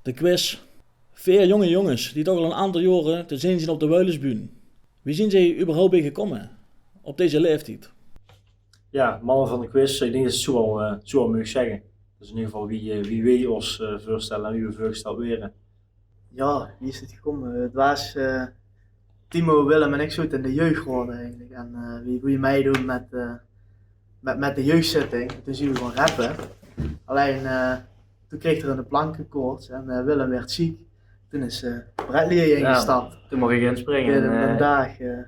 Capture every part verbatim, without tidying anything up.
De quiz. Veer jónge jónges die toch al 'n aantal jaore te zeen zien op de Wuilusbühne. Wie zien ze hie überhaupt bie gekómme op deze laeftied? Jao, Malle van de Quiz, ich dink det se 't zoe waal, eh, zoe waal maag zègke. Det is in eder geval wie, eh, wie weej ós, eh, veurstelle en wie weej veurgesteld waere. Jao, wie is 't gekómme? 't Waas, eh, Timo, Willem en ich zote in de jeugdraod eigelik. En, eh, wie, wie meidoon mit, eh, mit, mit de jeugdzitting. Toen zien we gaon rappe. Allein, eh, toen kreeg d'r 'n plankekoorts en, eh, Willem waerd ziek. Toen is, eh, Bradley hie ingestap. Toen moch ich inspringe. Binnen en, eh, 'nen daag, eh.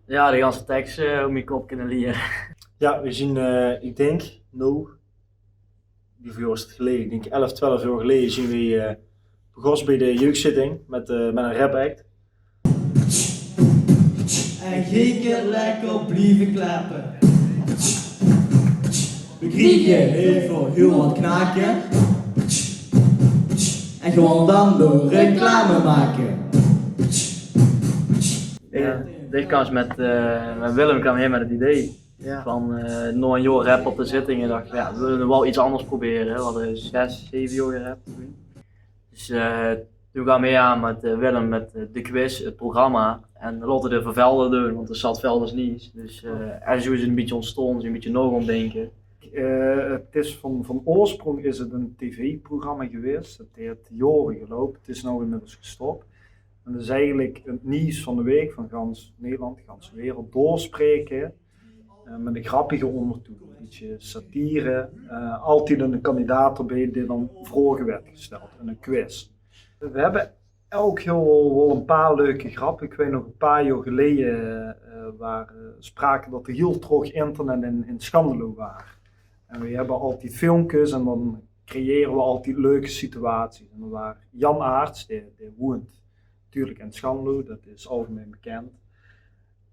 Jao, de ganse teks, eh, oet mien kop kinne liere. Jao, we zien, eh, ich dink, noe, wieväöl is 't geleje? Ich dink elf, twelf jaor geleje zien we, eh, begós bie de jeugdzitting mit, eh, mit 'n rapact. En geej kint lekker blieve klappe. We kriege hiel väöl, hiel wat knake. En gewoon dan door reclame make. Jao, dit kwaam mit, eh, mit Willem kwaam hie mit 't idee. Jao. Van, eh, nao 'n jaor rap op de zittinge dach ich, jao, we wille waal get angers probere. We hadde zes, zeve jaor gerap toen. Dus, eh, toen kwaam hae aan mit, eh, Willem mit, eh, de quiz, 't programma. En laote de Van Velde doon, want d'r zat Velders niks. Dus, eh, en zoe is 't 'n bietje óntstaon, zoe 'n bietje nao gaon dinke. Eh, 't is van, van oorsprong is 't 'n tv-programma gewaes. 't Haet jaore geloupe. 't Is noe inmiddels gestop. En det is eigelik 't nuujs van de waek van gans Nederland, de ganse wereld doorspraeke. Eh, mit 'n grappige óngertoon, 'n bietje satire. Eh, altied 'ne kandidaat d'rbie dae dan vraoge waert gesteld, 'n quiz. We höbbe ouch hiel waal 'n paar leuke grappe. Ich weit nog, 'n paar jaor geleje, eh, waas, eh, sprake det d'r hiel traog internet in, in Schandelo waas. En we höbbe altied filmkes en dan creëre we altied leuke situaties. En d'r waas Jan Aarts, dae, dae woont natuurlik in Schandelo, det is algemein bekind.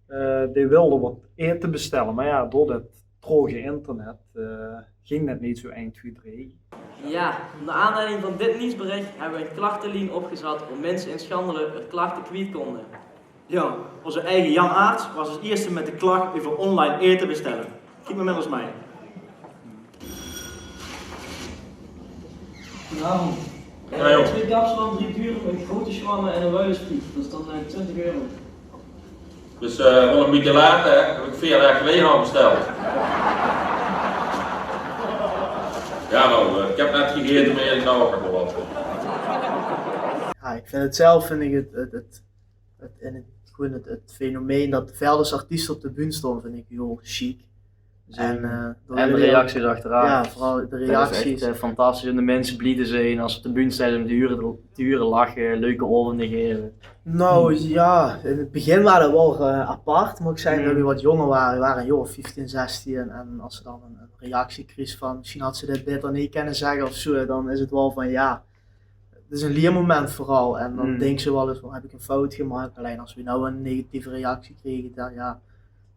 Eh, dae wilde wat aete bestelle, mer jao, door det traoge internet, eh, ging det neet zoe ein, twieë, drie. Jao, nao aanleiding van dit nuujsberich höbbe we 'n klachtelien opgezat óm minse in Schandelo hun klachte kwiet kónne. Jao, ózze eige Jan Aarts waas es ierste mit de klach euver online aete bestelle. Kiek mer mit ós mei. Goedenavond. Jao, joh. Twee kapsalons, drie Durum, 'n grote shawarma en 'n Wuilusfriet. Det is dan, eh, twintig euro. Dus, eh, waal 'n bietje laat, hè? Höb ich veer daag geleje al besteld. Jao, noe, eh, ich höb net gegaete, mer ich höb noe ouch nog waal get. Jao, ich vinj 't zelf, vinj ich 't, 't, 't 't, en 't, gewoon 't, 't fenomeen det de Velderse artieste op de bühne staon, vinj ich hiel sjiek. Zeker. En, eh, en de reacties achteraaf. Jao, veural de reacties. Det is ech, eh, fantastisch. En de minse blie te zeen es ze op de bühne staon, de hure, de hure lache, leuke aovende gaeve. Nou, jao, in 't begin waas 't waal, eh, apart, mót ich zègke, det we wat jónger wore. We wore 'n jaor of vieftien, zestien. En es ze dan 'n, 'n reactie kriegs van: "Mesjien hads se dit baeter neet kónne zègke" of zoe, dan is 't waal van, jao, 't is 'n lieëmoment veural. En dan dinks se waal ins van: "Höb ich 'n fout gemaak?" Allein es we noe 'n negatieve reactie kriege, dan jao,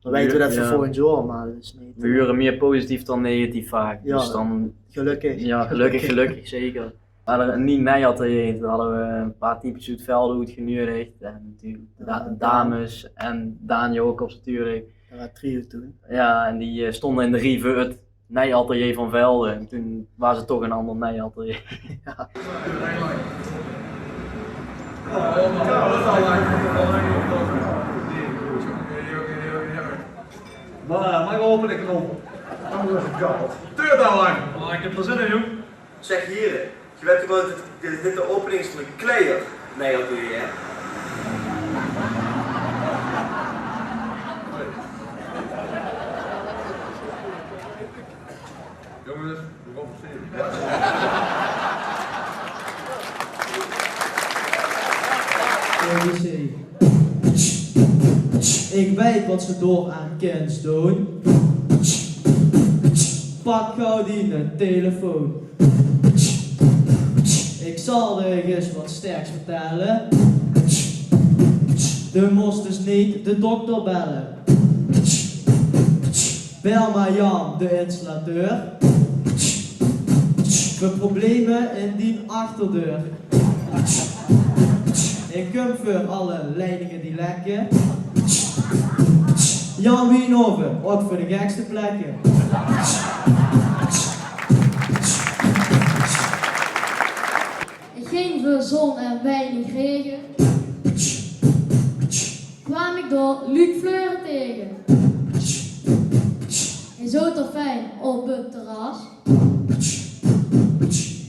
dan weite we det veur volgend jaor, mer det is neet, eh, we hure mieë positief dan negatief vaak. Jao, dus dan gelökkig. Jao, gelökkig, gelökkig, zeker. We hadde 'n nie, nie atelier. Toen hadde we 'n paar types oet Velde oetgenuuedig. En natuurlik de da-, dames en Daan Jacobs natuurlik. Det waas 't trio toen. Jao, en die, eh, stónge in de rie veur 't nie atelier van Velde. En toen waas 't toch 'n anger nie atelier. Jao. Mer, eh, mer open ich nog. Deur dao lang. Oh, ich höb d'r zin in, jóng. Zeg, hiere, geer wèt toch waal det dit, dit de opening is van de Kleier nie atelier, hè? Jonges, we gaon versjille. Ich weit waat se dao aan kins doon. Pak gaw diene telefoon. Ich zal dich ins waat sterks vertelle. De mós dus neet de dokter belle. Bel mer Jan, de installateur. Veur probleme in dien achterdeur. Ich kum veur alle leidinge die lekke. Jan Wienhoven, ouch veur de gekste plekke. Gein väöl zon en weinig rege kwaam ik dao Luc Fleuren tege. Hae zoot dao fijn op 't terras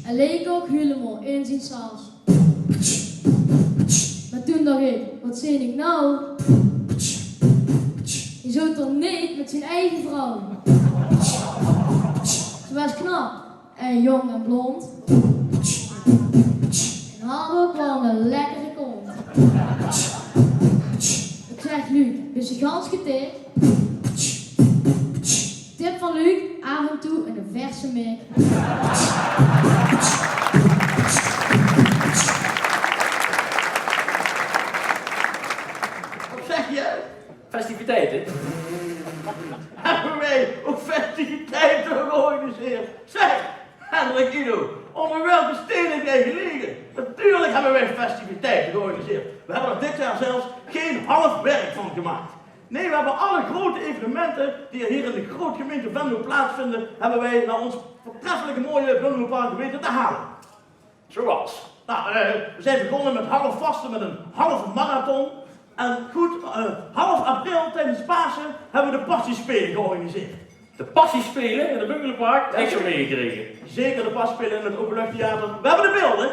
en leek ouch hielemaol in zien sas. Mer toen dach ik: wat zeen ik now? Hae zoot dao neet mit zien eige vrouw. Ze waas knap en jóng en blond en haw ouch waal 'n lekkere kont. Ik zeg: Luc, bis se gans getip? Tip van Luc: aaf en toe 'n verse mik. Wat zeg je? Festiviteiten? Hebben wij ook festiviteiten georganiseerd? Zeg, Hendrik, Ido, onder welke steen heb jij gelegen? Natuurlijk hebben wij festiviteiten georganiseerd. We hebben er dit jaar zelfs geen half werk van gemaakt. Nee, we hebben alle grote evenementen die er hier in de grootgemeente Venlo plaatsvinden, hebben wij naar ons voortreffelijke mooie Venlo Park weten te halen. Zoals? Nou, eh, we zijn begonnen met half vasten met een halve marathon. En goed, eh, half april tijdens Pasen hebben we de Passiespelen georganiseerd. De Passiespelen in het Bungelenpark? Ja, heb ik zo meegekregen. Zeker, de Passiespelen in het Openluchttheater. We hebben de beelden.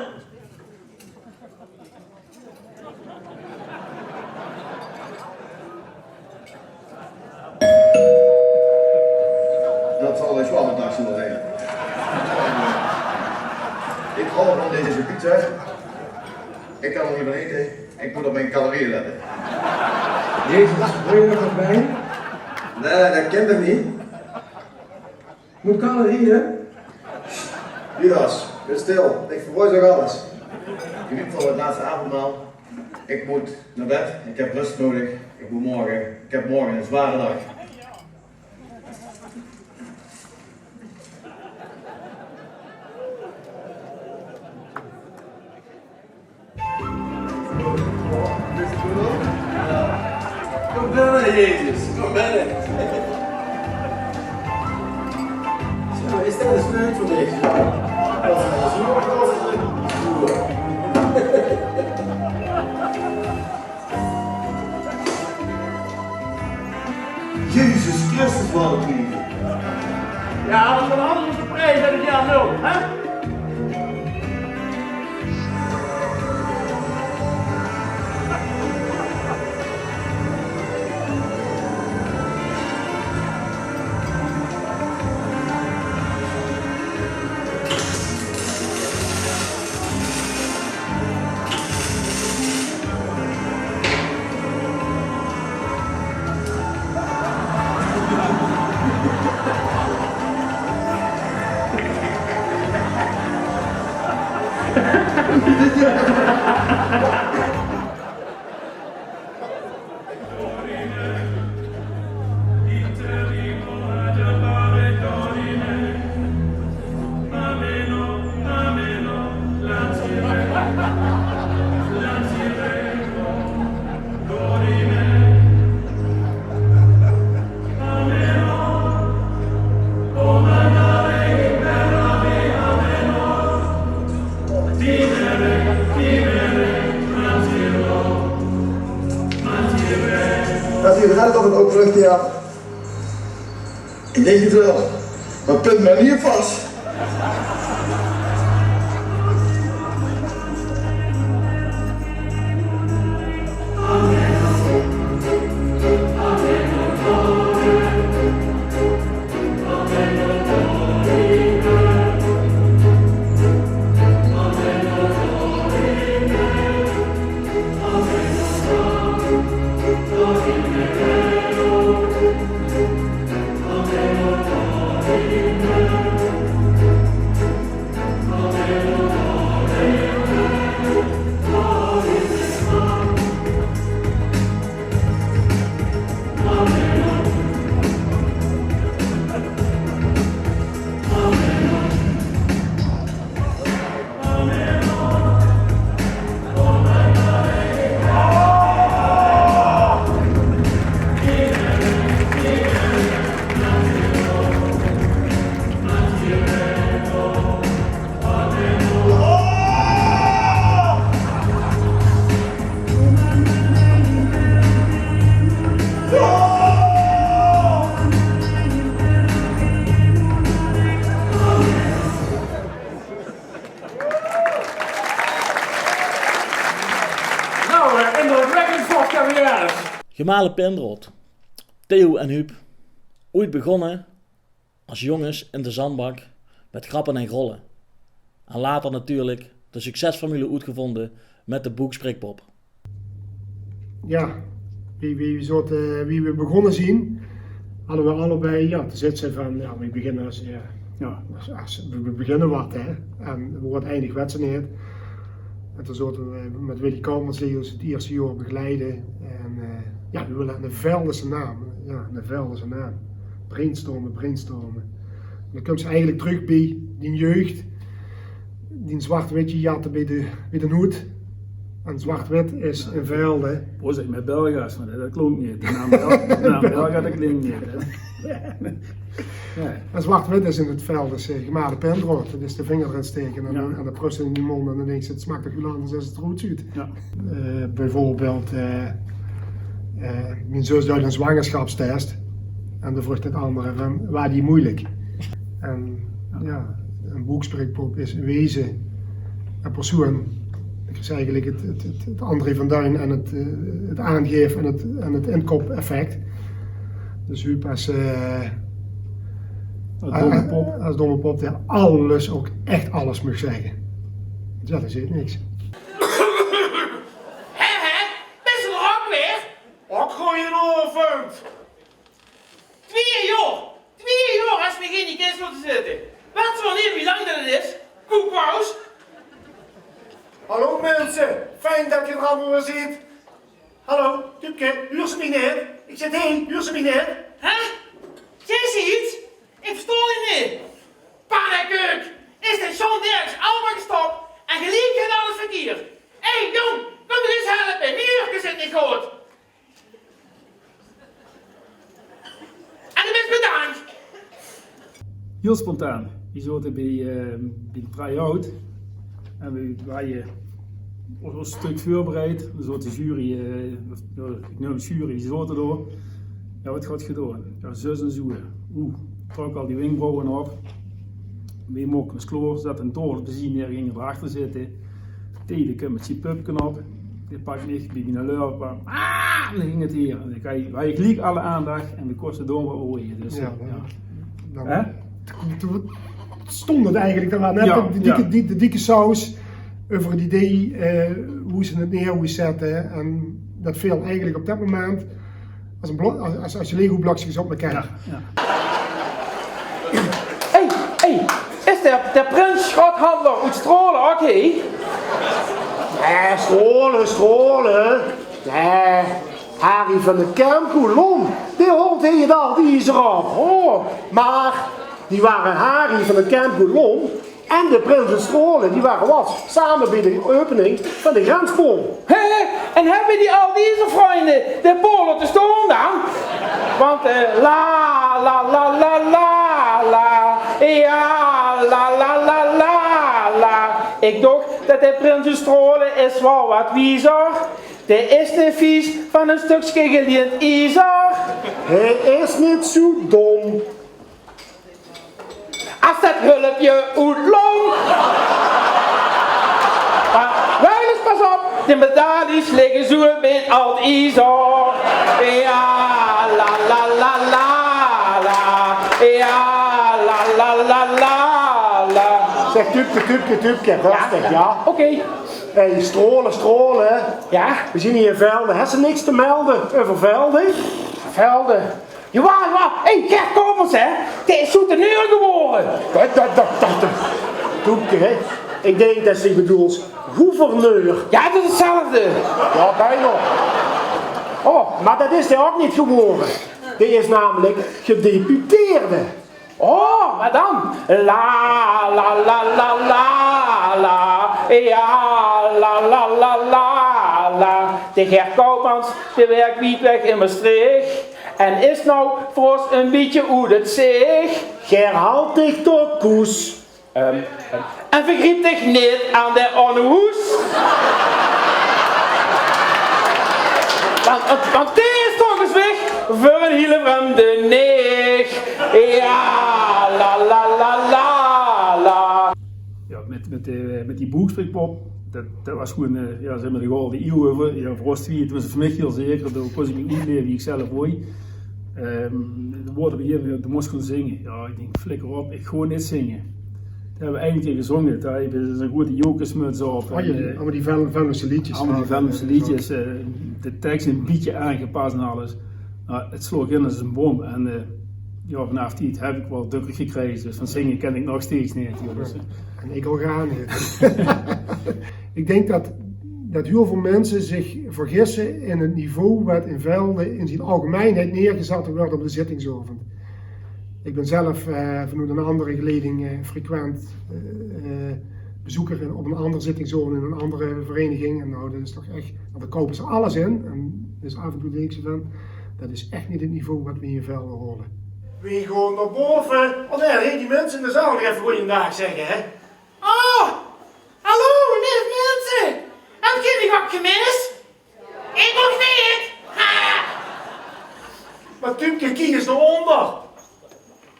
Dat zal de zwaar taxi wel zijn. Ik hou van deze pizza. Ik kan er niet van eten. Ik moet op mijn calorieën letten. Jezus, wil je nog wat wijn? Nee, dat kan toch niet? Moet calorieën? Judas, wees stil. Ik verwoord toch alles. Geniet van het laatste avondmaal. Ik moet naar bed. Ik heb rust nodig. Ik moet morgen. Ik heb morgen een zware dag. Kom binnen, Jezus, kom binnen. Zo, is dat eens leuk voor dich? Dat is een Jezus Christus, wat een liefde. Ja, dat is een andere prijs uit het jaar nul, hè? Dat is het hart van het openluchttheater. Ik denk het wel. Maar punt maar niet vast. Gemale Pindrot, Theo en Huub. Oeit begonne es jónges in de zandbak mit grappe en grolle. En later natuurlik de succesformule oetgevónje mit de Boeksprekpop. Jao, wie, wie, wie, zoot, eh, wie we begonne zien, hadde we allebei, jao, te zitse van, jao, we beginne es, jao, jao, es, es, we, we beginne wat, hè. En we woort eindig wèt ze neet. En toen zote we mit Willy Koumans, die ós 't ierste joor begeleidde. En, eh, jao, we wille 'ne Veldese naam. Jao, 'ne Veldese naam. Brainstorme, brainstorme. En dan kums se eigelik trök bie dien jeug. Dien zwart-witje jatte bie de, bie de hoed. En zwart-wit is in Velde. Wou zègke mit Belga's, mer det, det klonk neet. De naam Bel-, de naam Belga, det klink neet, hè. Jao. En zwart-wit is in 't Velde, eh, gemale pindrot. Det is de vinger d'rin staeke en, jao, en de prust in de mónd en dan dinks se: 't Smaak toch waal anges es 't d'roet zuut. Jao. Eh, bieveurbeeld, eh, eh, mien zus deeg 'ne zwangerschapstest. En dan vroog 't andere van: "Waas die meujelik?" En jao, 'n boeksprekpop is in weze 'n persoean. Det is eigelik 't, 't, 't, 't André van Duin en 't, eh, 't aangaeve en 't, en 't inkopeffect. Dus Huub es, eh, es domme pop, es domme pop, dae alles, ouch ech alles maag zègke. Dus jao, det zeet niks. Hè, hè, bis se d'r ouch weer? Och, goojenaovend. Twieë jaor, twieë jaor has se mich in die kis laote zitte. Wèts se waal neet wie lang det 't is? Koekwaus. Hallo minse, fijn det geer d'r allemaol weer zeet. Hallo, Tupke, huurs se mich neet? Ich zèk: hey, huurs se mich neet? Hè? Zaes se get? Ich verstaon dich neet. Pannekook! Is de John Derks allemaol gestop en geliek geit alles verkieërd. Hé, jóng, kóm mich ins helpe, mien uurke zit neet good. En doe bis bedank. Hiel spontaan. Wie zote bie, eh, bie de try-out. En wie, wie, eh, ós, ós stök veurbereid. Dao zoot de jury, eh, of, jao, ich neum jury, die zote dao. Jao, waat gaot geer doon? Jao, zus en zoe. Oeh, trok al die wenkbrauwe op. Wie maoke ós klaor, zat 'n taofel bie zien neer, ginge d'r achter zitte. Teddy kump mit zien pupke op. Dae pak mich bie miene lurp aan. Ah, dan ging 't hie. En dan kreeg, kreeg ich geliek alle aandach en dan kós 't doon waat v'r wólle. Dus, jao, eh, dan, jao. Hè? Toen, toen stóng 't eigelik, det waas net, jao, die dikke, jao, die, die dikke saus euver 't idee, eh, wie ze 't neer wólle zètte. En det veel eigelik op det moment es 'n blo-, es, es, es Lego-blökskes op mekaar. Jao, jao. Hé, hé, is de, de prins Sjothandler oet Straole ouch hie? Nae, Straole, Straole. Nae, Harie van de Kemp Coulon, dae haolt hie 't Ald Iezer op. Oh, mer die ware, Harie van de Kemp Coulon en de prins oet Straole, die ware waal same bie de opening van de Grenspool. Hè? En höbbe die Ald Iezer vrunj de pool laote staon dan? Want, eh, la, la, la, la, la. Jao, la, la, la, la, la. Ich dach det de prins oet Straole is waal waat wiezer. Dae is neet vies van e stökske geleend iezer. Hae is neet zoe dom. Es det hulpke oetlónk. Mer waal ins pas op, de medailles ligke zoe bie 't Ald Iezer. Jao, la, la, la, la, la. Jao, la, la, la, la, la. Zèk, Tupke, Tupke, Tupke, rustig, jao? Oké. Hé, Straole, Straole. Jao? Veer zien hie in Velde. Höbs se niks te melde euver Velde? Velde? Jawaal, jawaal. Hé, Ger Koumans, hè? Dae is soutenier gewore. Det, det, det, det, det. Tupke, hè? Ich dink det se bedoels gouverneur. Jao, det is 'tzelfde. Jao, bienao. Oh, mer det is 'r ouch neet gewore. Dae is namelik gedeputeerde. Oh, mer dan. La, la, la, la, la, la. Jao, la, la, la, la, la. De Ger Koumans, dae wirk wied weg in Mestreech. En is noe veur ós e bietje oet 't zeech. Ger, haoj dich tot koes. Ehm, ehm. En vergriep dich neet aan de ónne hoes. Want, want, want dae is toch ins weg veur 'n hiele vreemde neeg. Jao, la, la, la, la, la. Jao, mit, mit, eh, mit die boeksprekpop, Det, det waas gewoen, eh, jao, zègk mer, de golde iew veur, jao, veur ós twieë. Tenminste, veur mich hiel zeker. Dao kós ich mich oetleve wie ich zelf wól. Ehm, de woorde op ein gegaeve moment, de mós gewoen zinge. Jao, ich dink, flikker op, ich gaon neet zinge. Toen höbbe v'r ein kier gezónge. Dao höbbe v'r zo'n groete Jocusmuts op. Oh, en, jao, eh, allemaol die Vel-, Venlose leedjes. Allemaol die Venlose leedjes, eh, de teks ein bietje aangepas en alles. Mer 't sloog in es ein bom. En, eh, jao, vanaaf dae tied höb ich waal dökker gekrege. Dus van zinge kin ich nog steeds neet, natuurlik. En ich ouch gaar neet. Ich dink det, det hiel väöl minse zich vergisse in 't niveau waat in Velde in zien algemeinheid neergezat weurt op de zittingsaovend. Ich bön zelf, eh, vanoet ein anger geleiding, eh, frequent, eh, eh, bezeuk in, op ein anger zittingsaovend in ein anger vereiniging. En noe, det is toch ech, dao koupe ze alles in. En dus aaf en toe dink ich van, det is ech neet 't niveau waat v'r hie in Velde haole. V'r gaon nao bove. Oh nae, hè, die minse in de zaal nog effe goojendaag zègke, hè? Oh, hallo, leef minse. Höb geer mich ouch gemis? Ich ouch neet. Ha! Mer Tupke, kiek ins nao ónder.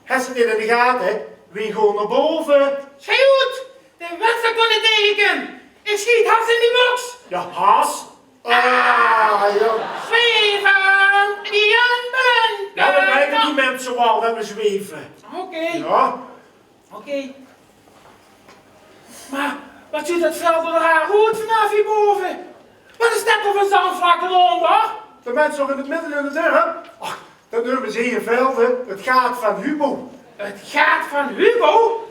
Höbs se 't neet in de gate, hè? V'r gaon nao bove. Sjeet oet! De wet van Konneteken! Ich sjeet has in die boks! Jao, has? Ah, jao. Zweve! Die jambelen! Jao, det weite die minse waal, det v'r zweve. Oké. Jao. Oké. Mer waat zuut det Velde raar oet vanaaf hie bove? Waat is det veur ein zandvlak dao ónder? Det minse nog in 't midde in 't dörp. Ach, det neume ze hie in Velde 't gaat van Hubo. 't Gaat van Hubo?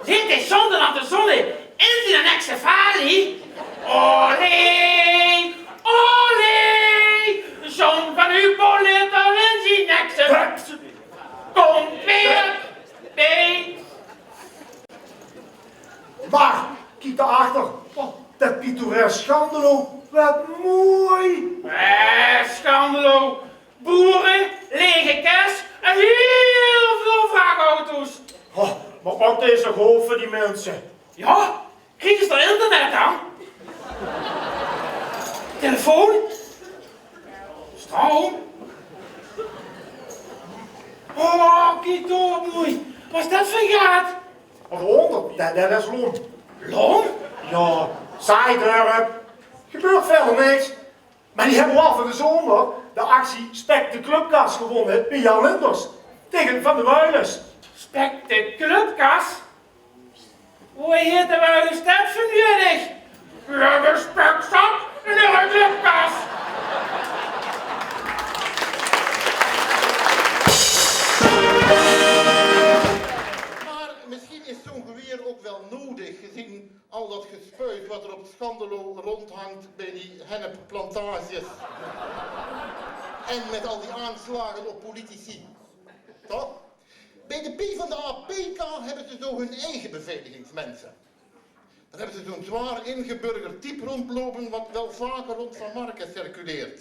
Lit de John dan op de zonne in zien nekse falie? Olé, olé, John van Hubo lit al in zien nekse. Kóm weer bie. Mer kiek dao achter. Oh, det pittoresk Schandelo. Waat mooi. Eh, Schandelo. Boere, lege kès en hiel väöl vrachtauto's. Oh, mer waat is 't good veur die minse. Jao, kriege ze internet dan? Telefoon? Stroum? Oh, kiek dao, moei. Waat is det veur ein gaat? Waat ónder? Det, det is lom. Lom? Jao, saai dörp. Gebeurt wiejer niks. Mer die höbbe waal van de zomer de actie Spek de Clubkas gewónne bie Jan Linders. Taenge Van de Wuilus. Spek de Clubkas? Wie haet de Wuilus det veur nuuedig? V'r höbbe spek zat in de clubkas. Mer mesjien is zoe'n geweer ouch waal nuuedig, gezeen al det gespuis waat d'r op Schandelo róndhingk bie die hennepplantages. En mit al die aanslage op politici. Toch? Bie de P van de A P K höbbe ze zoe hun eige beveiligingsminse. Dan höbbe ze zoe'n zwaor ingeburgerd type róndjloupe waat waal vaker rónd San Marcus circuleert.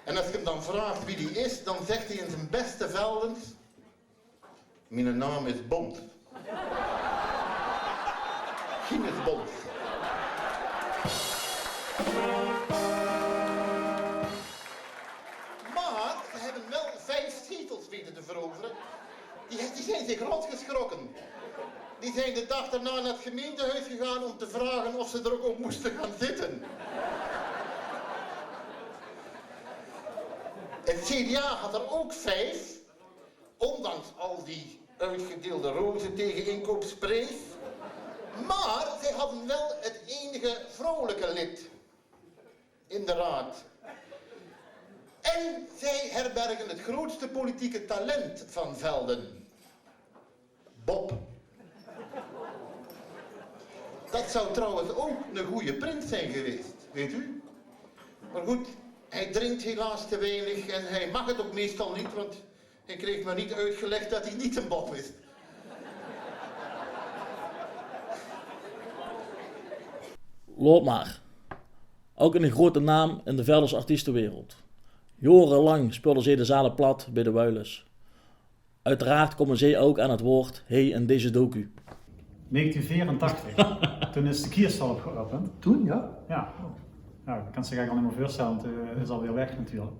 En es se 'm dan vraogs wae det is, dan zaet 'r in zien bèste Veldens: Miene naam is Bond. James Bond. Mer ze höbbe waal vief zetels wete te verovere. Die, die zeen zich rot gesjrokke. Die zeen de daag daonao nao 't gemeintehoes gegange óm te vraoge of ze d'r ouch op móste gaon zitte. 't C D A haw d'r ouch vief. Óndanks al die oetgedeilde roze taenge inkoupspries. Mer ze hadde waal 't einige vrouwelike lid in de raod. En zie herberge 't groeatste politieke talent van Velde. Bob. Det zou trouwens ouch 'ne gooje prins zeen gewaes, wet u. Mer good, hae drink helaas te weinig en hae maag 't ouch meistal neet, want hae kreeg mer neet oetgelag det hae neet 'ne Bob is. Laot mer. Ouch 'ne groeate naam in de Veldese artiestewereld. Jaorelang speulde zie de zale plat bie de Wuilus. Oeteraard kómme zie ouch aan 't waord hie in deze docu. Negentien veerentachtig. Toen is de Kierszaal geopend. Toen, jao? Jao. Jao, ich kan 't mich eigelik al neet mieë veurstelle, want 't is alweer weg natuurlik.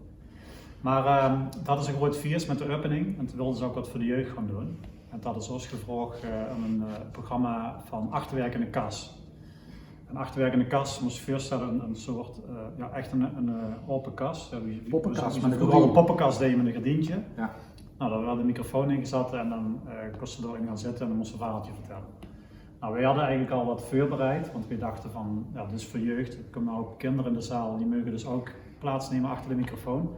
Mer, ehm, det is ein groeat fieës mit de opening. En toen wille ze ouch get veur de jeug gaon doon. En toen hadde ze ós gevraog, eh, óm ein, eh, programma van Achter Werk in de Kas. En achter werk in de kas, mós se veurstelle, ein, ein soort, eh, jao, ech ein, ein, eh, aope kas. Jao, wie, wie, poppekas, wie ze, wie ze vreuger ein poppekas deje mit ein gerdientje. Jao. Nou, dao woort de microfoon in gezat en dan, eh, kós se dao-in gaon zitte en dan mós se ein verhaaltje vertèlle. Nou, weej hadde eigelik al get veurbereid, want weej dachte van, jao, dit is veur jeug, d'r kómme ouch kinder in de zaal, die meuge dus ouch plaats numme achter de microfoon.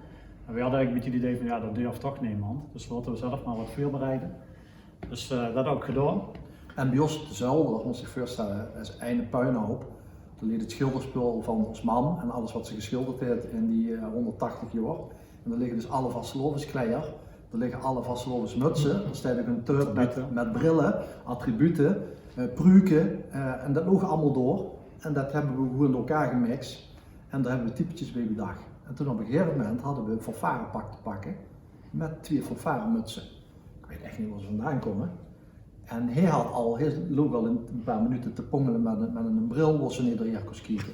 En weej hadde eigelik ein bietje 't idee van, jao, det durf toch nemes. Dus laote we zelf mer get veurbereide. Dus, eh, det ouch gedaon. En bie ós op de zolder, mós se dich veurstelle, det is eine puinhoup. Dao ligk 't sjildersjpul van ós mam en alles waat ze gesjilderd haet in die, eh, hónderdtachtig jaor. En dao ligke dus alle vastelaoveskleier. Dao ligke alle vastelaovesmutse. Dao steit ouch ein teut mit, mit brille, attribute, eh, pruke, eh, en det loog allemaol dao. En det höbbe we gewoon door-ein gemix. En dao höbbe we typetjes bie bedach. En toen op ein gegaeve moment hadde we ein fanfarepak te pakke. Mit twieë fanfaremutse. Ich weit ech neet wo ze vandaan kómme. En hae had al, hae loog al ein, ein paar minute te pongele mit ein, mit eine bril, wo ze neet doorhaer kós kieke.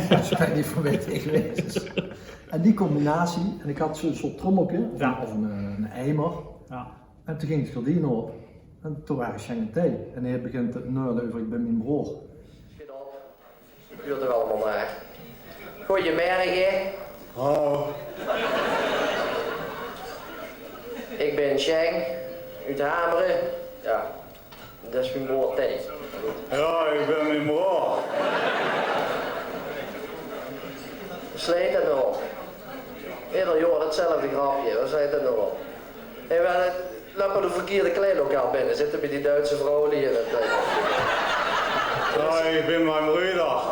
Dus ich weit neet van wae 't gewaes is. En die combinatie, en ich had zoe'n soort trommelke, of, jao, ein, of ein, eh, ein eimer. Jao. En toen ging 't gerdienke ope. En toen waas Sjeng en Thei. En hae begint te neule euver: "Ich bin mien broor." Duurt toch allemaol mer. Goojemorge. Hallo. Ich bin Sjeng, oet Hamere. Jao, det is mien broor Thei. Jao, ich bin mien broor. Sleit 't nog op? Eder jaor 'tzelfde grepke, det sleit 't nog op. Hey, we, Löp nao de verkierde kleidlokaal binne zitte, bie die Duitse vrouw die in 't, eh, Hoi, ich bin mien broor.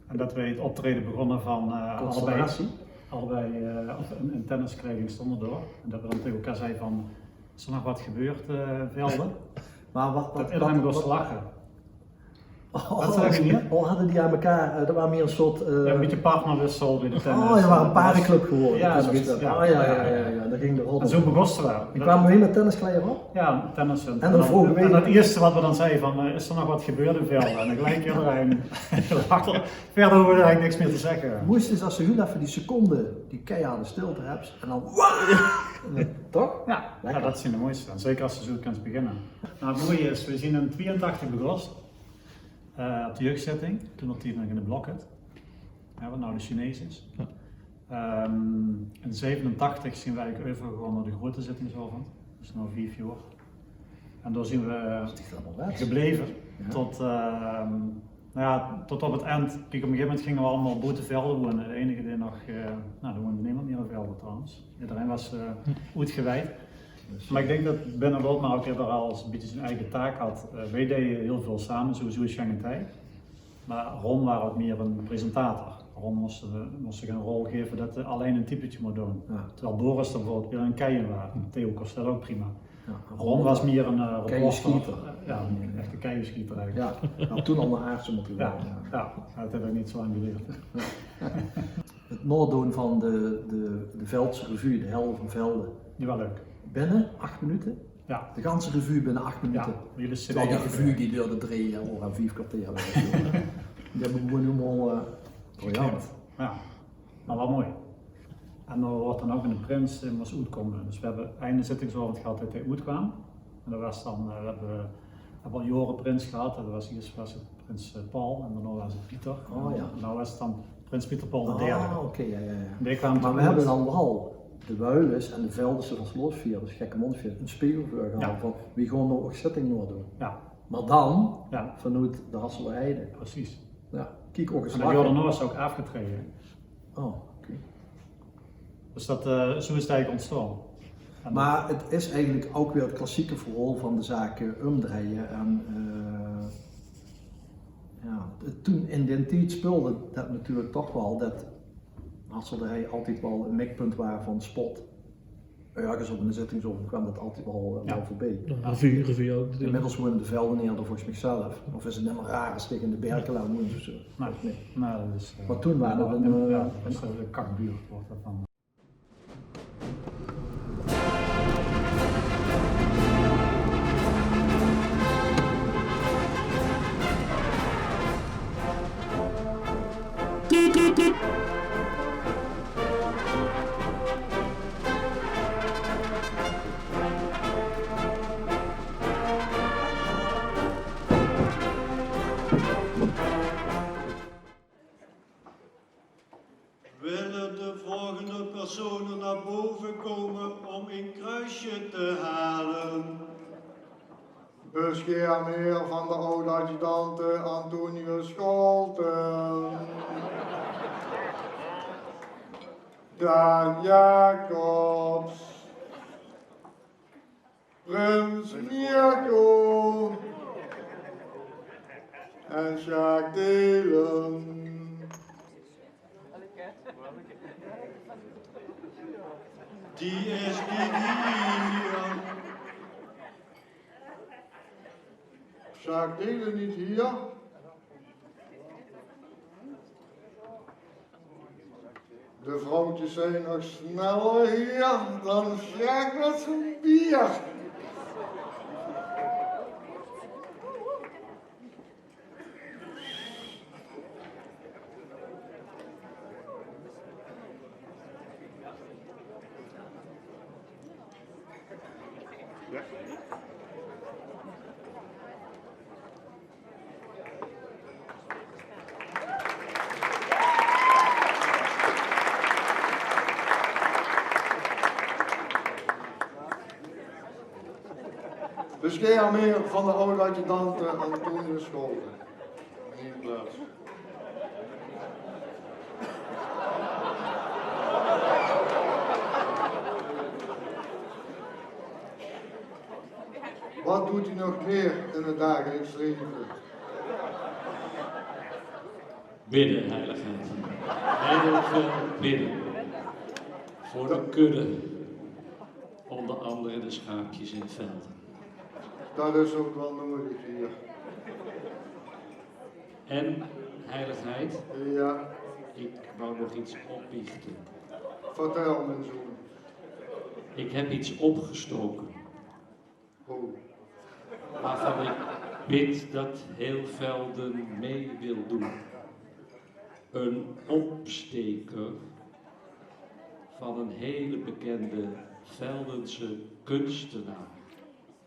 En det weej 't optraeje begónne van, eh, allebei, consternatie, allebei, eh, of ein, ein tenniskleding stónge dao. En det we dan taenge elkaar zagte van: "Is d'r nog get gebeurd, eh, Velde?" Mer waat, det waat, iederein begós te lache. Oh, det zag ich neet. Oh, hadde die aan elkaar, eh, det waas mieër ein soort, eh, jao, ein bietje partnerwissel bie de tennis. Oh jao, 't waas ein parenclub gewore, jao, zoiets, jao. Oh jao, jao, jao, jao, det ging de rot op. En zoe begós 't waal. Die kwame hiel mit tenniskleier op? Jao, tennis. En dan vroge we, en 't ierste waat we dan zagte van, eh: "Is d'r nog get gebeurd in Velde?" En dan geliek iederein te lache. Wiejer hove we eigelik niks mieër te zègke. Mós se, es se hiel effe die seconde, die keiharde stilte höbs, en dan, toch? Jao, jao, det zeen de mooiste. En zeker es se zoe kins beginne. Nou, 't mooie is, we zeen in twieëntachtig begós. Eh, op de jeugdzitting, toen zaot ich nog in de Blokhuut. Jao, waat noe de Chinees is. Jao. Ehm, in zevenentachtig zeen we eigelik euvergegaon nao de groete zittingsaovend. Dus nao vief jaor. En dao zeen we gebleve. Jao. Tot, ehm, nou jao, tot op 't ind. Kiek, op ein gegaeve moment ginge we allemaol boete Velde wone. De einige dae nog, eh, nou, d'r woonde niemes mieër in Velde trouwens. Iederein waas, eh, oetgewijd. Mer ich dink det binne Waldmar ouch eder al ein bietje zien eige taak had. Eh, weej deje hiel väöl same, sowieso Sjeng en Thei. Mer Ron waas ouch mieër ein presentator. Ron mós, eh, mós zich ein rol gaeve det 'r allein ein typetje mós doon. Jao. Terwiel Boris d'r bieveurbeeld weer ein kei in waas. Theo kós det ouch prima. Jao, Ron waas mieër ein, eh, reporter. Keienschieter. Jao, ein echte keienschieter eigelik. Jao, had toen al nao Aartsum mótte gaon, jao. Jao, det haet 'r neet zoe aan geleerd. Jao. 't Naodoon van de, de, de Veldse revue, de Helde van Velde. Die waas leuk. Binne ach minute? Jao. De ganse revue binne ach minute. Jao, die hele cd. Terwiel die revue die doerde drie oor en vief kerteer, weit ich waal. Die höbbe we gewoon hielemaol, eh, briljant. Jao. Mer waal mooi. En dao woort dan ouch eine prins, eh, mós oetkómme. Dus we höbbe eine zittingsaovend gehad det hae oetkwaam. En det waas dan, eh, we höbbe, we höbbe al jaore prins gehad. En det waas, iers waas 't prins, eh, Paul en daonao waas 't Pieter. Oh, jao. En noe waas 't dan prins Pieter Paul de derde. Ah, oké, jao, jao, jao. En dae kwaam toen oet. Mer we höbbe dan waal de Wuilus en de Veldse vastelaovesvierders, Gekke Maonsvierders, ein spegel veurgehaold van: "Weej gaon noe ouch zitting naodoon." Jao. Mer dan vanoet de Hasselderheide. Precies. Jao, kiek, ouch ins lache. En 't jaor daonao is 'r ouch aafgetraeje. Oh, oké. Dus det, eh, zoe is 't eigelik óntstaon. Mer 't is eigelik ouch weer 't klassieke verhaol van de zaak, eh, umdreie. En, eh, jao, toen in daen tied speulde det natuurlik toch waal, det Hasselderhei altied waal ein mikpunt waas van spot. Örges op ein zittingsaovend kwaam det altied waal, eh, waal veurbie. Jao, revue, revue ouch. Inmiddels wone de Veldenaere d'r volges mich zelf. Of is 't neet mieër raar es se taenge de Berkelaer zeis of zoe? Nae. Nae, det is, eh, mer toen waas 't ein, eh, jao, det is ein kakbuurt, woort det dan. Nao bove kómme óm ein kruusje te haole. Besjermheer van de aod-adjudante Antonius Scholten. Daan Jacobs. Prins Mirko. En Sjaak Delen. Die is neet hie. Sjaak Delen neet hie? De vrouwtjes zien nog sneller hie dan Sjaak mèt zien bier. Besjermheer van de aod-adjudante Antonius Scholten. Mien plaats. Wat doot geer nog mieër in 't dagelijks leve? Bidde, heiligheid. Hiel väöl bidde. Veur de kudde. Ónger angere de sjaapkes in Velden. Dat is ouch waal nudig hie. En, heiligheid, jao, ich wou nog get opbiechte. Vertèl, mien zoon. Ich höb get opgestoke. Oh. Wovan ich bid dat hiel Velden mei wilt doon. Eine opsteker van eine hele bekende Veldense kunstenaar,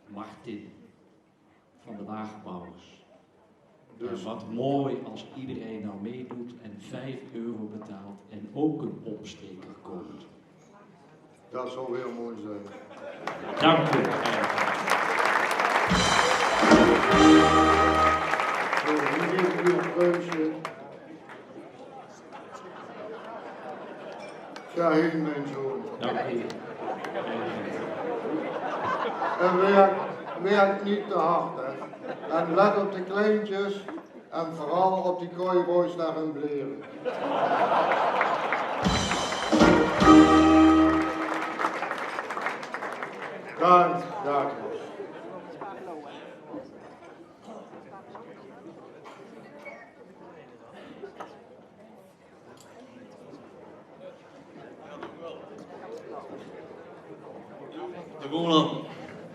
Martin van de Waagbouwers. Dus wat mooi es ederein noe meidoot en vief euro betaalt en ouch eine opsteker koopt. Dat zou hiel mooi zien. Dank u. Zo, hie geit 't kruusje. Jao, hie, mien zoon. Dank u. En wèrk, wèrk neet te hard, hè. En let op de kleintjes en veural op die cowboys dao in Blere. Dank, dank.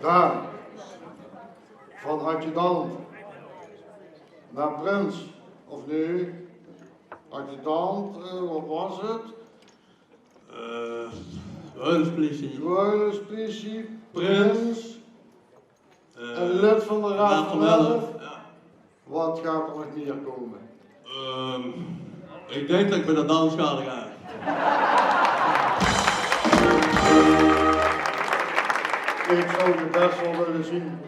Daan. Van adjudant nao prins, of nee? Adjudant, eh, wat waor 't? Eh, Weulersplisie. Weulersplisie, prins. Eh, en lid van de Raod van Elf. Jao. Wat geit d'r nog mieër kómme? Ehm, ich dink dat ich bij de dans gaon. Ich zou dich bès waal wille zien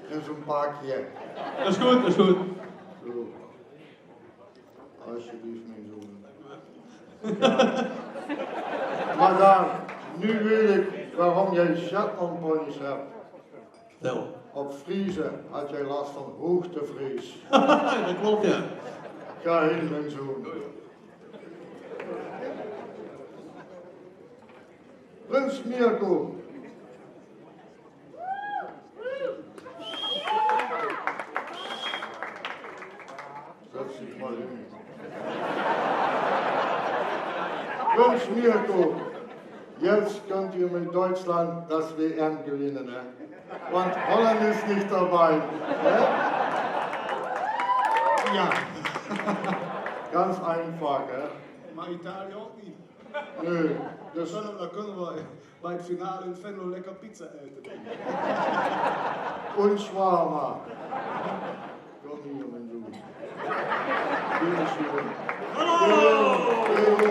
in zoe'n pakje. Is good, is good. Zo. Alsjeblieft, mien zoon. Jao. Mer Daan, noe weit ich waorom geer Shetland ponies höb. Vertèl. Op Vriezen haet geer las van hoogtevrees. Dat klop, jao. Gaon heen, mien zoon. Prins Mirko. Setz dich mal hin. Prins Mirko, jetzt könnt ihr mit Deutschland das W M gewinnen, ne? Want Holland is nicht dabei, ne? Jao. Ganz einfach, hè? Mer Italië ouch neet. Nae, dus dan kónne v'r bij 't finale in Venlo lekker pizza aete. Un shawarma. Kóm hie, mien zoon. Bitteschön. Hallo! Hallo!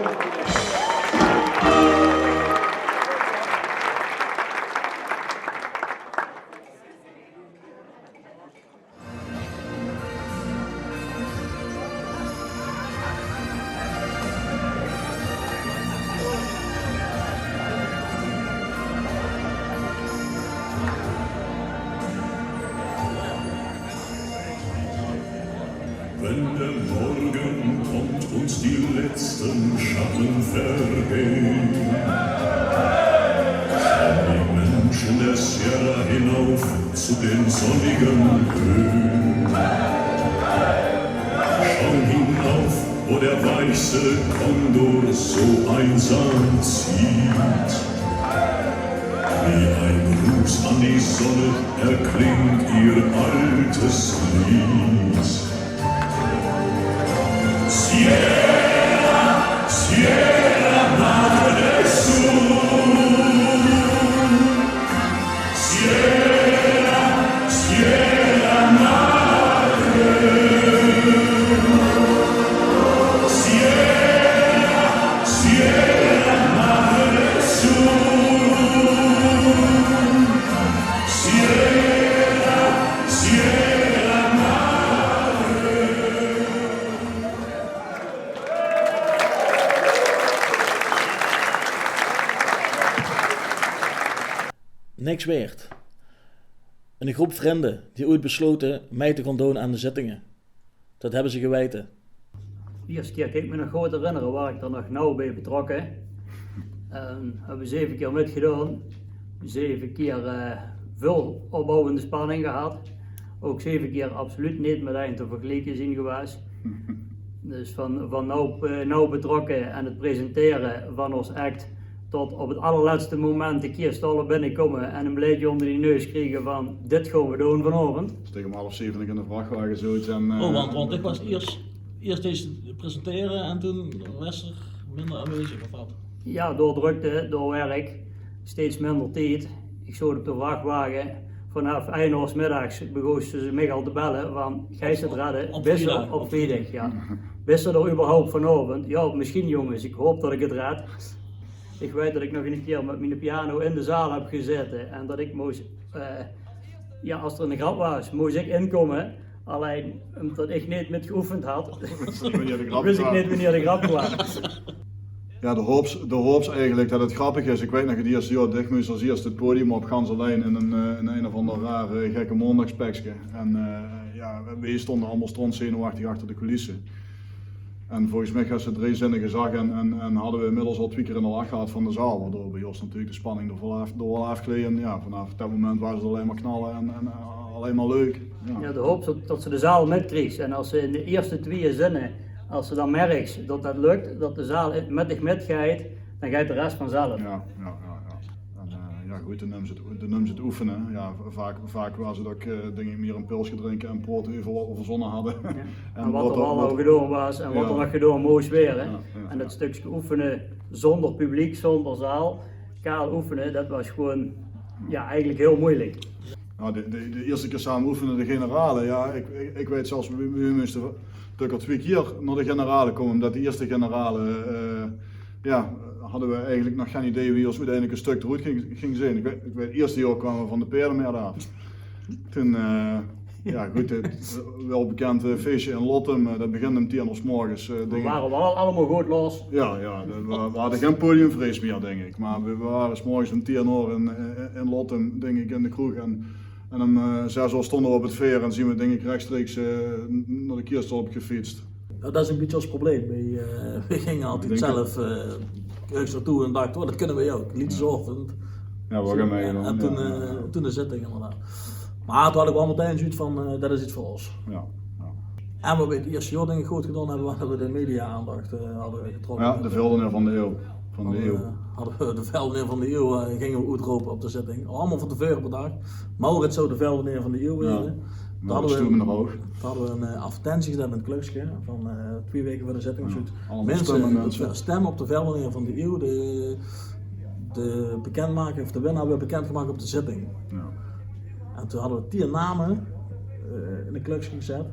Letzten Schatten vergehen, schauen die Menschen der Sierra hinauf zu den sonnigen Höhen. Schauen hinauf, wo der weiße Kondor so einsam zieht. Wie ein Gruß an die Sonne erklingt ihr altes Lied. Sierra, Sierra Madre Sur. Sierra, Sierra Madre. Sierra, Sierra Madre Sur. Sierra, Sierra Madre. Niks weerd. Een groep vrinde die ooit beslote mei te gaon doon aan de zittinge. Dat hebbe ze geweite. De ierste kier kin ik mich nog good herinnere, waar ik d'r nog nauw bie betrokke. En hebbe zeve kier mitgedaon. Zeve kier, eh, väöl opbouwende spanning gehad. Ouk zeve kier absoluut neet mit ein te vergelieke zien gewaes. Dus van, van nauw, eh, nauw betrokke en het presentere van ós act tot op het allerlètste moment de kier stolle binnekómme en een blaedje ónder die neus kriege van: dit gaon we doon vanaovend. Dus tege um half zeve nog in de vrachwage zoot en, eh, Oh, want, want ik waas iers, iers dees presentere en toen waas d'r minder aanwezig, of wat? Ja, door drukte, door werk, steeds minder tied. Ik zoot op de vrachwage. Vanaaf ein oor 's middags begós ze mich al te belle van: geis se 't redde? Op, op vriedag. Bis se d'r überhaupt vanaovend? Ja, misschien, jonges. Ik hoop dat ik 't red. Ik weit dat ik nog eine kier mit miene piano in de zaal heb gezaete en dat ik mós, eh, ja, as d'r eine grap waas, mós ik inkómme. Allein umtot ik neet mit geoefend had, wis ik neet wienie de grap kwaam. Ja, de hoops, de hoops eigelik dat het grappig is. Ik weit nog het ierste jaor dat ik mós as ierste het podium op, gans allein in een, eh, in ein of ander raar, eh, gekke maondagspekske. En, eh, ja, we stónde allemaol strontzenuwechtig achter de coulisse. En volges mich has ze drie zinne gezag en, en, en hadde we inmiddels al twieë kier in de lach gehad van de zaal, waardoor bie ós natuurlik de spanning d'r waal aaf, d'r waal aafgleej. En ja, vanaaf dat moment waas het allein maar knalle en, en, eh, allein maar leuk. Ja. Ja, de hoops tot, tot se de zaal mitkriegs. En as se in de ierste twieë zinne, as se dan merks tot dat lukt, tot de zaal mit dich mitgeit, dan geit de res vanzelf. Ja, ja, ja, ja. En, eh, ja, good, dan nums se het, dan nums se het oefene. Ja, v-, vaak, vaak waas het ouk, eh, dink ik, mier een pilske drinke en praote euver wat we verzonne hadde. Ja. En wat d'r allemaol gedaon waas en wat d'r nog gedaon mós waere. Ja, ja, en dat stukske oefene zónder publiek, zónder zaal, kaal oefene, dat waas gewoon, ja, eigelik hiel moeilik. Nou, de, de, de ierste kier same oefene, de generale, ja, ik, ik, ik weit zelfs, we, we móste tuk al twieë kier nao de generale kómme, umtot de ierste generale, eh, ja, hadde we eigelik nog gein idee wie ós oeteindelik het stuk d'roet ging, ging zeen. Ik weit, ik weit, het ierste jaor kwame we van de Paerdemert aaf. Toen, eh, ja, good, het welbekend, eh, feesje in Lottum, eh, dat begint um tieën oor 's morges, eh, dink ik. We ware waal allemaol good los. Ja, ja, dat, we, we hadde gein podiumvrees mier, dink ik. Maar we, we ware 's morges um tieën oor in, in, in Lottum, dink ik, in de kroeg. En, en um, eh, zes oor stónde we op het veer en zien we, dink ik, rechtstreeks, eh, n-, nao de Kieëstolp gefiets. Ja, dat is een bietje ós probleem. Weej, eh, weej ginge altied zelf, eh, ergens naotoe en dachte: oh, dat kunne weej ouk. Liedjesaovend. Ja, we gaon mei, en toen, eh, toen de zitting inderdaad. Maar toen had ik waal metein zoiets van, eh, dat is iets veur ós. Ja, ja. En wat we het ierste jaor, dink ik, good gedaon hebbe, waas dat we de media-aandacht, eh, hadde getrokke. Ja, de Veldenaer van de Eeuw. Van de Eeuw. Hadde we de Veldenaer van de Eeuw, eh, ginge we oetrope op de zitting. Allemaol van te veure bedach. Maurits zou de Veldenaer van de Eeuw waere. Toen hadde we een, eh, advertentie gezat in het Klukske van, eh, twieë waeke veur de zitting of zoiets. Allemaol stömme, minse, stömme op de Veldenaer van de Eeuw, de, de bekendmaking of de winnaar weurt bekendgemaakt op de zitting. Ja. En toen hadde we tieën name, eh, in de Klukske gezat. Ja,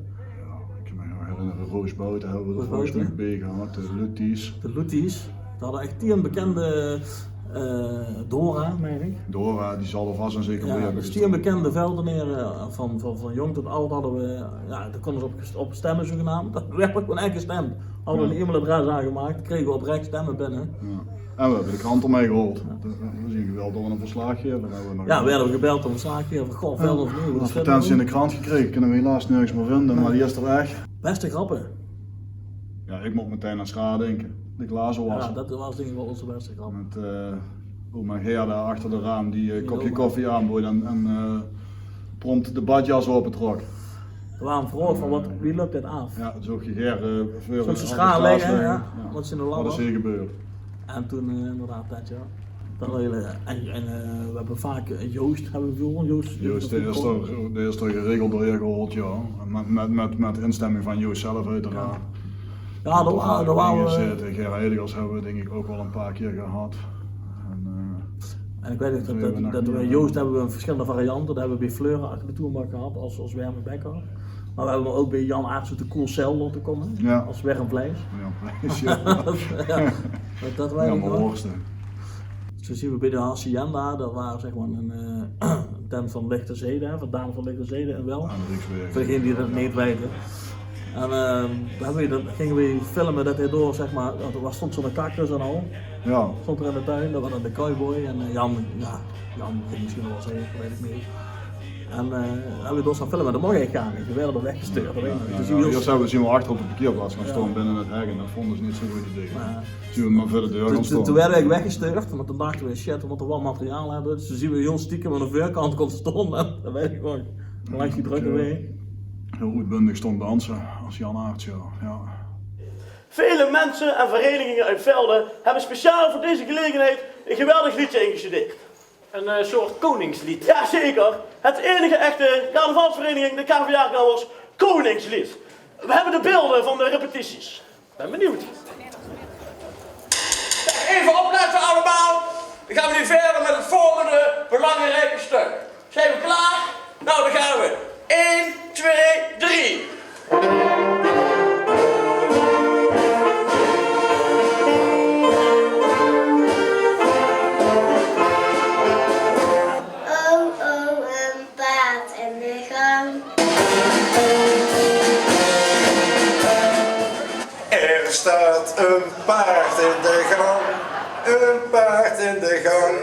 ik kan mich nog herinnere, Roos Bouten hebbe we volges mich bie gehad, de Lutties. De Lutties. We hadde echt tieën bekende, eh, Dora, mein ik. Dora, die zal er vas en zeker bie hebbe gestoon. Ja, dus tieën bekende Veldenaere, eh, van, van, van jóng tot ald hadde we, ja, dao kónne ze op, op stemme zogenaamd. Dat waerd gewoon echt gestemd. Hadde we een e-mailadres aangemaak, krege we oprech stemme binne. Ja. En we hebbe de krant d'rmei gehaold. Ja. We zien geweldig door een verslaggever. Ja, we hadde gebeld door een verslaggever. Goh, Velden of Nieuw, advertentie in de krant gekrege, kunne we helaas nergens mier vinde, maar die is er weg. Beste grappe. Ja, ik mót metein aan Sjra dinke. De glazenwasser. Ja, det waas dink ik waal ózze bèste grap. Mit, eh, oma Gerda achter de raam die, eh, ein kopje koffie aanbood en, en, eh, prompt de badjas opetrok. D'r waas ein vraog van: wat, wie löp dit aaf? Ja, det is ouch gegaer, eh, veur Sjra ligke, ja. Wat is in de lamp? Wat is hie gebeurd? En toen, eh, inderdaad, det, ja. Det waas hiel, eh, en, en, eh, we hebbe vaak, eh, Joost hebbe we veur. Joost, Joost, dae is d'r, dae is d'r geregeld doorhaer gehaold, ja. Mit, mit, mit, mit instemming van Joost zelf, oeteraard. Ja, det waas, det waas, eh, Gerard Edegers hebbe we dink ik ouch waal ein paar kier gehad. En, eh, en ik weit nog det, det we Joost hebbe we in verschillende variante. Det hebbe we bie Fleur achter de toerbak gehad es, es werme bekker. Maar we hebbe 'm ouch bie Jan Aarts oet de Koelcel laote kómme. Ja. Es werm vleis. Ja, vleis, ja. Ja, det weit ik nog. Worste. Zo zien we bie de Hacienda, det waas zeg maar ein, eh, tent van Lichte Zeden, hè, van Daan van Lichte Zeden en wel. Aan de Rieksweg. Veur degene die det neet weite. En, eh, dao hebbe we, dan ginge we filme det hae door, zeg maar, det waas, stond zo'n cactus en al. Ja. Stond d'r in de tuin, det waas dan de cowboy. En, eh, Jan, ja, Jan ging misschien waal zègke, det weit ik neet. En, eh, hebbe we dus gaon filme, det moch eigelik gaar neet. We waerde d'r weggestuurd. Ja, ja, ja. Dus we zien achter op de parkeerplaats gaon staon binne het hek en det vónde ze neet zo'n good idee. Toen zien we maar veur de deur gaon staon. Toen waerde we eigelik weggestuurd, want toen dachte we: shit, we mótte waal materiaal hebbe. Dus toen zien we hiel stiekem aan de veurkant gaon staon en det weit ik nog. Langs die drukke waeg. Hiel oetbundig staon danse es Jan Aarts, ja. Vele mensen en verenigingen uit Velde hebben speciaal voor deze gelegenheid een geweldig liedje ingestudeerd. Een, eh, soort koningslied. Jazeker. Het enige echte carnavalsvereniging, de K V A Knallers, koningslied. We hebben de beelden van de repetities. Ben benieuwd. Even opletten allemaal. Dan gaan we nu verder met het volgende belangrijke stuk. Zijn we klaar? Nou, dan gaan we. Eén, twee, drie. Oh, oh, een paard in de gang. Er staat een paard in de gang, een paard in de gang.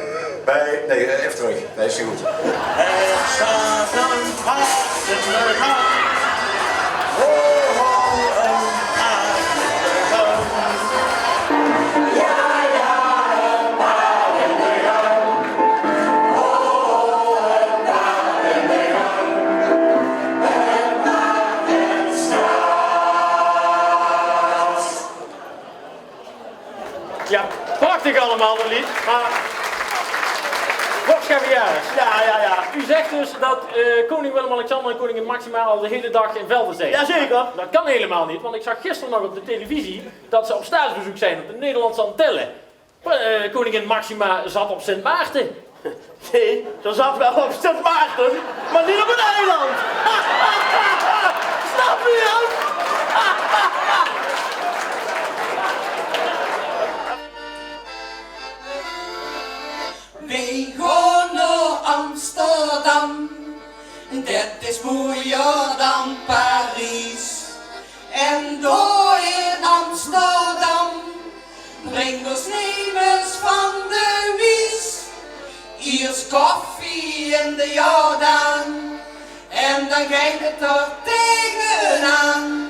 Bij, nee, eh, even terug. Nee, is niet goed. Er staat een paard in de gang. Ho, ho, een paard in de gang. Ja, ja, een paard in de gang. Ho, ho, een paard in de gang. Een paard in staat. Ja, prachtig allemaal, dat lied. Maar Bob Schaviaris. Ja, ja, ja. U zegt dus dat, eh, koning Willem-Alexander en koningin Maxima al de hele dag in Velde zijn. Jazeker. Dat kan helemaal niet, want ik zag gisteren nog op de televisie dat ze op staatsbezoek zijn op de Nederlandse Antillen. Eh, koningin Maxima zat op Sint Maarten. Nee, ze zat wel op Sint Maarten, maar niet op het eiland. Snap je hem? Wij gaan naar Amsterdam. Dat is mooier dan Parijs. En daar in Amsterdam brengt ons nemes van de wies. Eerst koffie in de Jordaan. En dan geit het er tegenaan.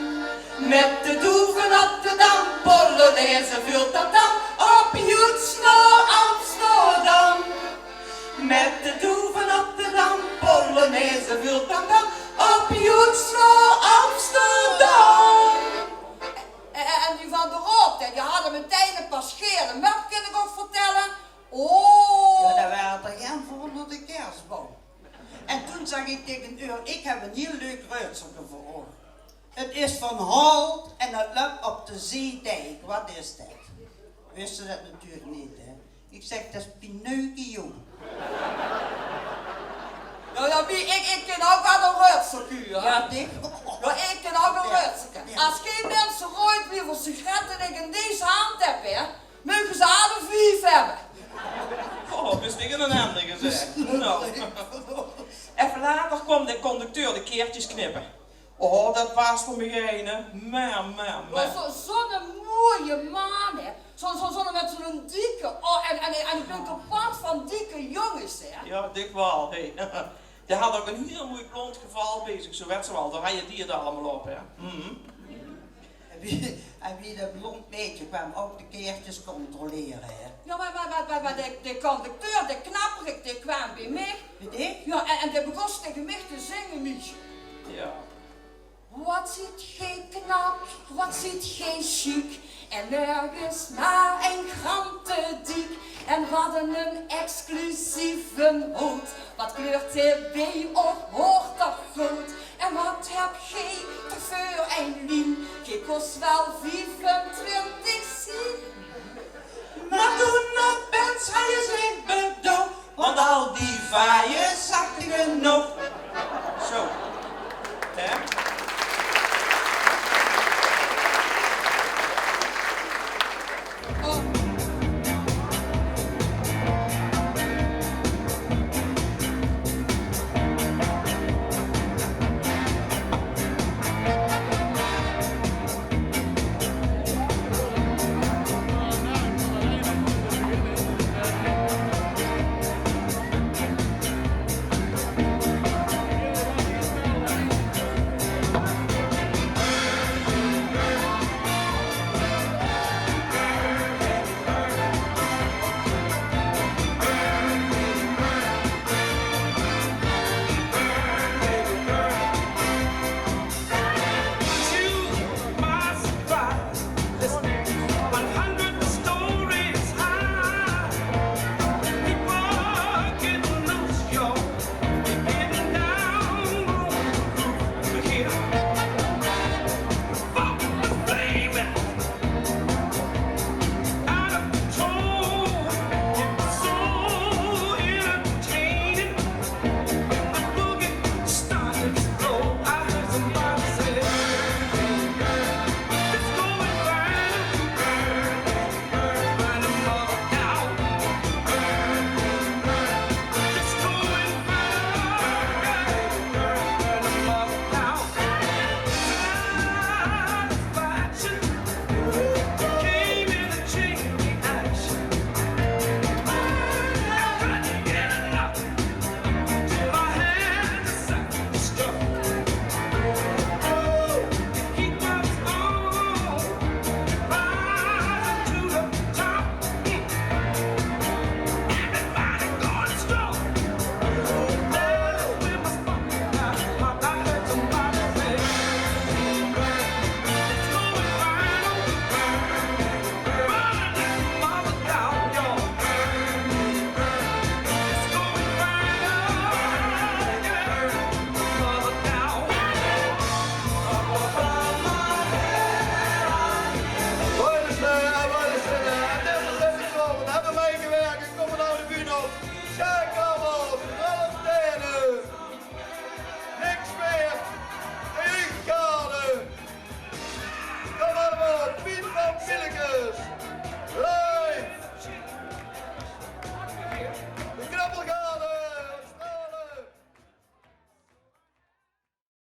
Met de doeven op de dam, polonaise veur tam tam. Op joets naar Amsterdam. Met de doeven op de dam, polonaise veur tam tam. Op joets naar Amsterdam. En, en die van de rook, die hadden meteen een paar schele möp, kan ik ook vertellen. Oh. Ja, dat waren er geen voor onder de kerstboom. En toen zag ik tegen Ur: "Ik heb een heel leuk reutsel voor u. Het is van hout en het loopt op de zeedijk." "Wat is dat?" Wist ze dat natuurlijk niet, hè. Ik zeg: "Dat is Pinocchio." Ja, ja, wie, ik, ik kan ook wel een reutsel, hè. Ja, ik kan ook een reutsel. Ja. Als geen mensen roept wie voor sigaretten ik in deze hand heb, hè, mogen ze alle vijf hebben. Oh, bist ik in een hemde gezegd. Nou. Even later kwam de conducteur de kaartjes knippen. Oh, dat was voor mij een, hè. Mer, mer, mer. Oh, zo, zo'n mooie man, hè. Zo, zo, zo met zo'n dikke, oh, en, en, en ik ben kapot van dikke jongens, hè. Ja, dik wel, hè. Die had ook een heel mooi blond geval bij zich, zo weet ze wel. Daar had je die het allemaal op, hè. Mhm. Wie, En wie dat blond meidje kwaam ouk de kaertjes controlere, hè? Jao, mer, mer, mer, mer, mer de, de conducteur, de knapperik, dae kwaam bie mich. Bie dich? Jao, en, en dae begós taenge mich te zinge, Miesje. Jao. Wat zeet geej knap, wat zeet geej sjiek. En nergens mer ein gram te diek. En wat ein exclusieve hood. Wat kleurt dae bie uch, hoort toch good. En wat höb geej toch veur ein lien. Geej kos waal viefentwintig zien. Mer toen opens haje ze mich bedouw, want al die vaaie